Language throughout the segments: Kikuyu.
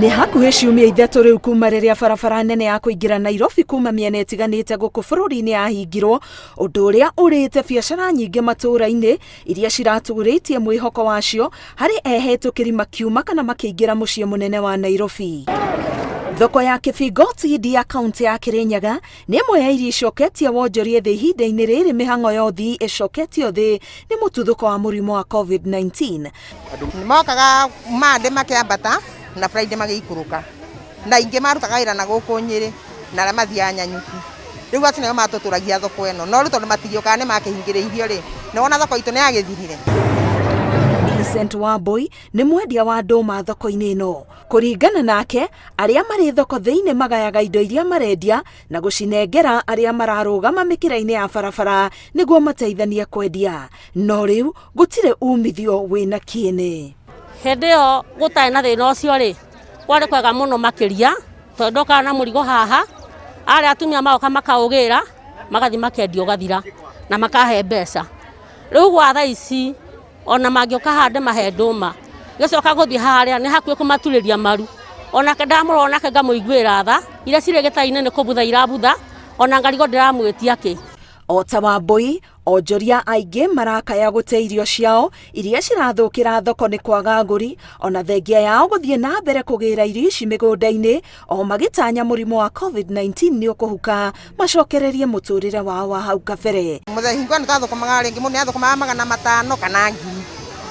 Nĩ hakuhĩ ciumia 3 rĩu kuma rĩrĩa barabara nene ya kũingĩra Nairobi kuma mĩena ĩtiganĩte gũkũ bũrũri-inĩ yahingirwo, ũndũ ũrĩa ũrĩte biacara nyingĩ matũũra-inĩ iria ciratũrĩtie mwĩhoko wacio harĩ ehetũkĩri makiuma kana makĩingĩra mũciĩ mũnene wa Nairobi. Thoko ya Kĩbingo TD ya kaunti ya Kĩrĩnyaga nĩ ĩmwe ya iria icoketie wonjoria thĩ ihinda-inĩ rĩrĩ mĩhang'o ya ũthii ĩcoketio thĩ nĩ mũtuthũko wa mũrimũ wa COVID-19. Mokaga Monday makĩambata na Friday magĩikũrũka, na aingĩ marutaga wĩra na gũkũ Nyĩrĩ na arĩa mathiaga Nanyuki. Rĩu acio nĩo matũtũragia thoko ĩno, no rĩu tondũ matigĩũkaga nĩ makĩhingĩrĩirio rĩ, nĩ wona thoko itũ nĩ yagĩthirire. Millicent Wambui nĩ mwendia wa ndũma thoko-inĩ ĩno. Kũringana nake, arĩa marĩ thoko thĩinĩ magayaga indo iria marendia na gũcinengera arĩa mararũgama mĩkĩra-inĩ ya barabara nĩguo mateithanie kwendia. No rĩu gũtirĩ umithio wĩna kĩene. Hĩndĩ ĩyo gũtarĩ na thĩna ũcio rĩ, kwarĩ kwega mũno makĩria, tondũ ndokaga na mũrigo haha, arĩa atumia magoka makaũgĩra, magathiĩ makendia ũgathira na makahe mbeca. Rĩu gwa thaa ici ona mangĩũka haha ndĩmahe ndũma, ngĩcoka gũthiĩ harĩa nĩ hakuhĩ kũmaturĩria maru. Onake ndamũrora onake ngamũiguĩra tha, iria cirĩ gĩtara-inĩ nĩ kũbutha irabutha, ona ngarigwo ndĩramwĩtia kĩ. O ta Wambũi, onjoria aingĩ marakaya gũte irio ciao iria cirathũkĩra thoko nĩ kwaga agũri, ona thengia yao gũthiĩ na mbere kũgĩra irio ici mĩgũnda-inĩ o magĩtanya mũrimũ wa COVID-19 nĩ ũkũhuka macokererie mũtũrĩre wao wa hau kabere. Mũthenya hingo ĩno twathũkũmaga rĩngĩ mũndũ nĩathũkũmaga 500 kana 1000,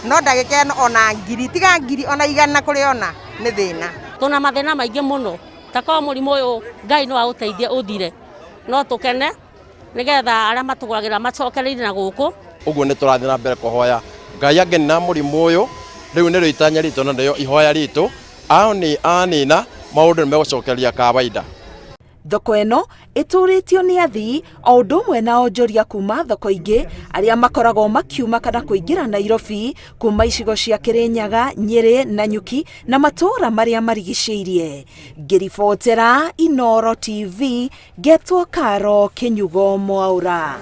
no ndagĩka ĩno ona ngiri, tiga ngiri ona 100 kũrĩ ona nĩ thĩna. Tũna mathĩna maingĩ mũno, ta korwo mũrimũ ũyũ Ngai no aũteithie ũthire, no tũkene nĩgetha arĩa matũgũragĩra macokereire na gũkũ. Ũguo nĩ tũrathiĩ na mbere kũhoya Ngai angĩnina mũrimũ ũyũ, rĩu nĩrĩo itanya ritũ na nĩrĩo ihoya ritũ, anina maũndũ nĩ megũcokereria kawaida. Thoko ĩno ĩtũrĩtio nĩ athii o ũndũ ũmwe na onjoria kuma thoko ingĩ arĩa makoragwo makiuma kana kũingĩra Nairobi kuma icigo cia Kĩrĩnyaga, Nyĩrĩ, Nanyuki na matũũra marĩa marigicĩirie. Ngĩribotera Inooro TV, ngetwo Karo Kĩnyugo Mwaũra.